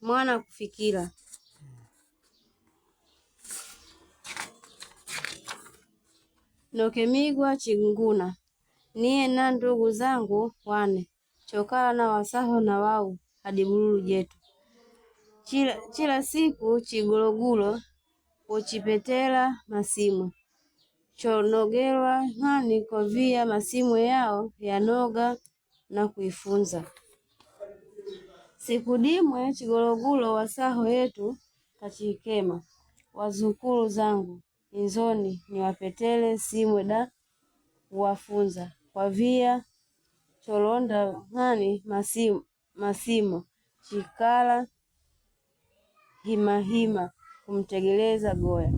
Mwana kufikila. Nokemigwa chinguna niye na ndugu zangu wane chokala na wasaho na wawu hadibululu lyetu. Chila siku chigulogolo wochipetela masimwe. Chonoghelwa ng'ani kwaviya masimwe yawo ghanogha na kwifunza. Siku dimwe chigulogolo wasaho yetu kachikema, “Wazukulu zangu inzoni niwapetele simwe da kuwafunza.” Kwaviya cholonda ng'ani masimo, chikala himahima kumteghela ghoya.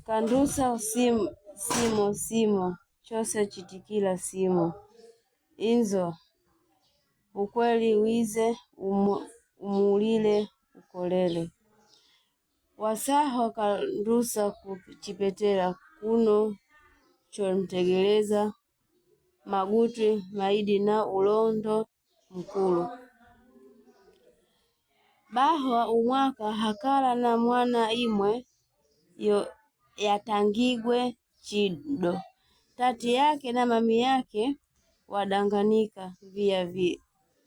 Kandusa, “Simo simo chose chitikila simo. Inzo ukweli wize umulile ukolele.” Wasaho kandusa kuchipetela kuna chomtegheletsa maghutwi maidi na ulondo mkulu. Baho umwaka hakala na mwana imwe yatangighwe Chido. Tati yake na mami yake wadanganika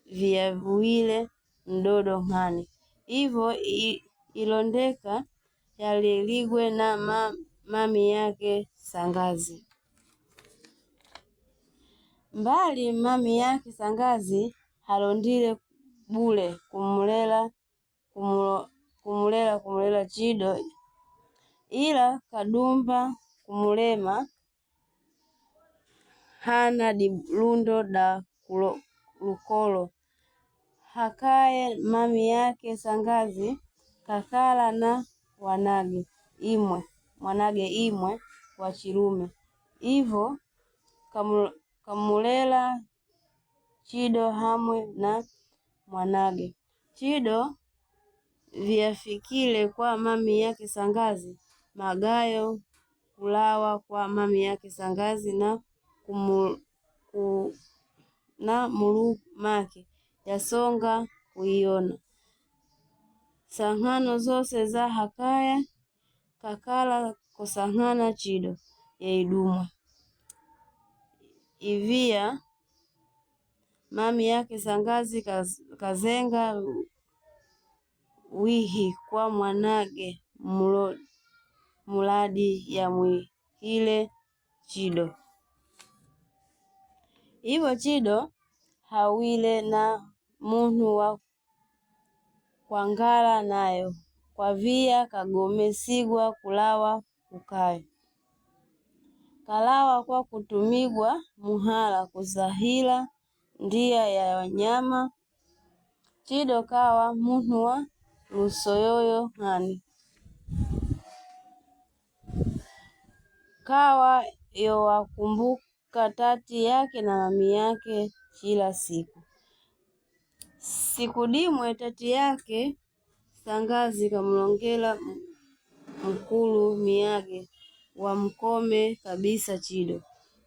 viyaluwile mdodo ng'ani. Ivo ilondeka yalelighwe na mami yake sangazi. Mbali mami yake sangazi halondile bule kumulela Chido ila kadumba kumulema hana lilundo da lukolo. Hakaya mami yake sangazi kakala na mwanaghe imwe wa chilume, ivo kamulela Chido hamwe na mwanaghe. Chido vyafikile kwa mami yake sangazi maghayo kulawa kwa mami yake sangazi na mulumake yasonga kuiyona. Tsang'ano tsose tsa hakaya kakala kosang'ana Chido yeidumwa. Iviya mami yake sangazi kazenga wihi kwa mwanaghe muladi yamwihile Chido. Ivo Chido hawile na munu wa kwangala naye kwaviya kaghomesighwa kulawa kukaye. Kalawa kwa kutumighwa mhala kuzahila ndia ya wanyama. Chido kawa munu wa lusoyoyo ng'ani. Kawa yowakumbuka tati yake na mami yake chila siku. Siku dimwe tati yake sangazi kamlongela mkulu miyaghe wamkome kabisa Chido.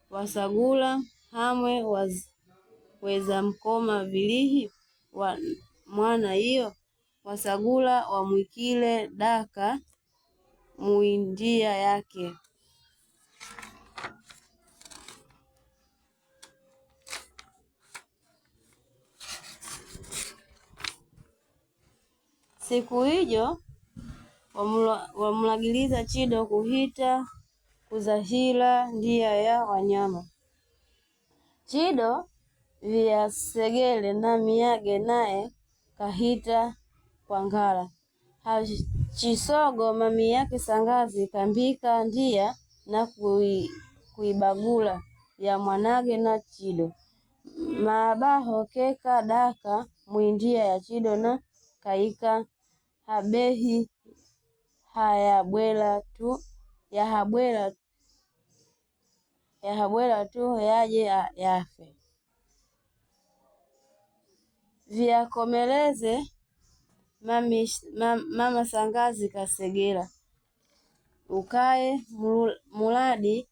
Wasaghula hamwe wezamkoma vilihi mwana iyo? Wasaghula wamwikile daka muindia yake. Siku ijo wamlaghilitsa Chido kuhita kuzahila ndia ya wanyama. Chido vyaseghele na miyaghe naye kahita kwangala. Hachisogho mami yake sangazi kambika ndia na kuibaghula ya mwanaghe na Chido. Maabaho keka daka mwindia ya Chido na kaika habehi hayahabwela tu yaje yafe. Vyakomeleze mama sangazi kaseghela ukaye muladi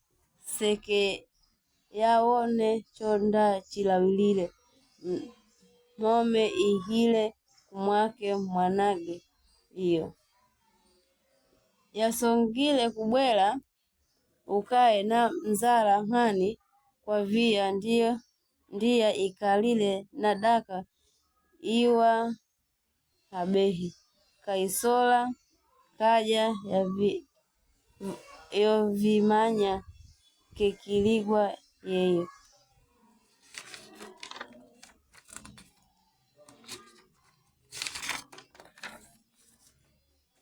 sekeyawone chonda chilawila mhome ihile Kumwake mwanage iyo. Yasongile kubwela ukaye na nzala ng'ani kwaviya ndiya ikalile na daka iwa habehi. Kaisola kaja yovimanya kekelighwa yeyo.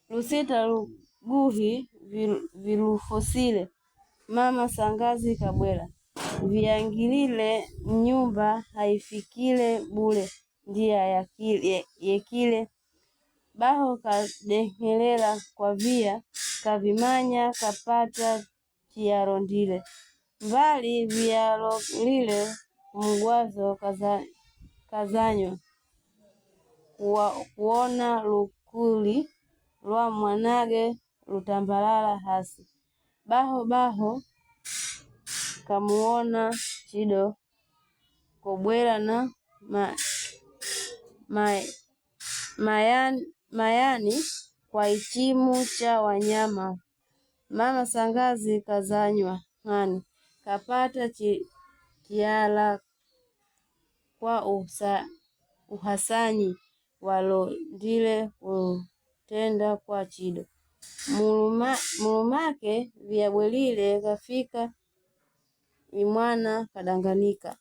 Lusita luguhi vilufosile mama sangazi kabwela. Viyangilile mnyumba haipfikile bule ndiya yekile. Baho kadeng'elela kwaviya kavimanya kapata chiyalondile. Mbali viyalongile kumugwazo kazanywa kuwona lukuli lwa mwanaghe lutambalala hasi. Baho baho kamuwona chido kobwela na mayani kwa ichimu cha wanyama. Mama sangazi kazanywa ng'ani kapata chiyala kwa uhasanyi walondile kutenda kwa chido. Mulumake viyabwelile kapfika imwana kadanganika.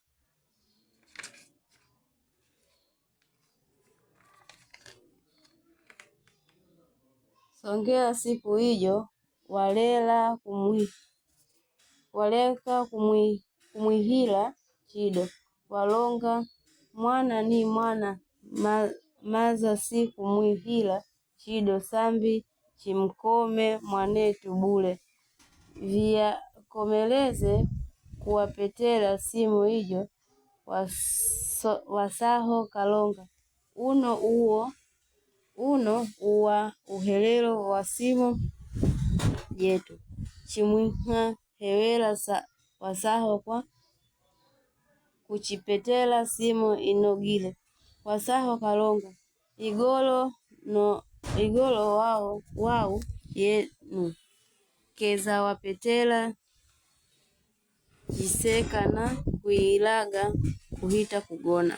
Songela siku ijo waleka kumwihila chido. Walonga, “Mwana ni mwana maza si kumwihila chido sambi chimkome mwanetu bule.” Viyakomeleze kuwapetela simo ijo wasaho kalonga, “Uno uwa uhelelo wa simo yetu, chimwing'a hewela wasaho kwa kuchipetela simo inoghile.” Wasaho kalonga, “Igolo wawu yenu kezawapetela chiseka na kwilagha kuhita kughona.